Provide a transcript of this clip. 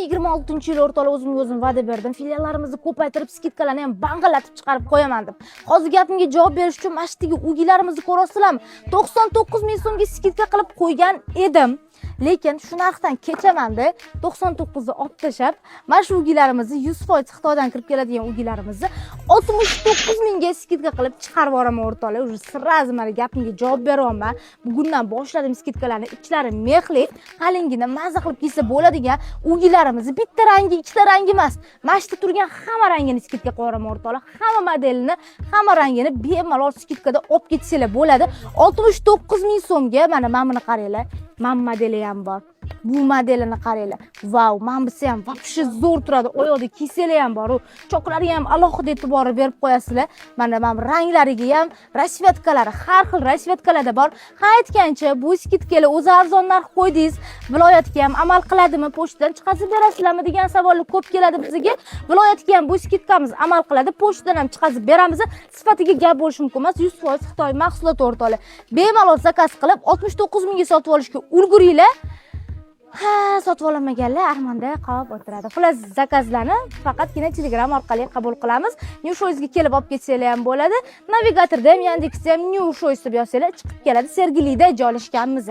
2026 yil, o'rtoqlar, o'zimga o'zim va'da berdim, filiallarimizni ko'paytirib, скидка larni ham bang'illatib chiqarib qo'yaman deb. Hozir gapimga javob berish uchun mana shu yerdagi ugilarimizni ko'rasizlarmi? 99 ming so'mga скидка qilib qo'ygan edim, lekin shu narxdan kechamanda 99 ni olib tashlab, mana shu ugilarimizni, 100% Xitoydan kirib keladigan ugilarimizni 69 mingga скидка qilib chiqarib yuboraman, o'rtoqlar. Уже сразу mana gapimga javob beryapman. Bugundan boshladim скидка larni. Ichlari mexli, qalingina, maza qilib kiysa bo'ladigan ugilarimizni bitta rangi, ikkita rangi emas, mana shu yerda turgan hamma rangini скидка qilib yuboraman, o'rtoqlar. Hamma modelini, hamma rangini bemalol скидка da olib ketsanglar bo'ladi 69 ming so'mga. Mana buni qaranglar, mana modeli ham bor, bu modelini qaranglar. Vau, mana bunisi ham вообще zo'r turadi. Oyoqda kiysanglar ham bor, u choklariga ham alohida e'tibor berib qo'yasizlar. Mana bu ranglariga ham, расцветка lari har xil расцветка larda bor. Ha, aytgancha, bu скидка lar o'zi arzon narx qo'ydingiz, viloyatga ham amal qiladimi, pochtadan chiqazib berasizlarmi degan savollar ko'p keladi bizga. Viloyatga ham bu скидка miz amal qiladi, pochtadan ham chiqazib beramiz. Sifatiga gap bo'lishi mumkin emas, 100% Xitoy mahsuloti, o'rtoqlar. Bemalol zakaz qilib, 69 mingga sotib olishga ulguringlar. Ha, sotib ololmaganlar armonda qolib o'tiradi. Xullas, zakazlarni faqatgina Telegram orqali qabul qilamiz. New Choice'ga kelib olib ketsanglar ham bo'ladi. Navigatorda ham, Yandexda ham New Choice deb yozsanglar, chiqib keladi. Sergelida joylashganmiz.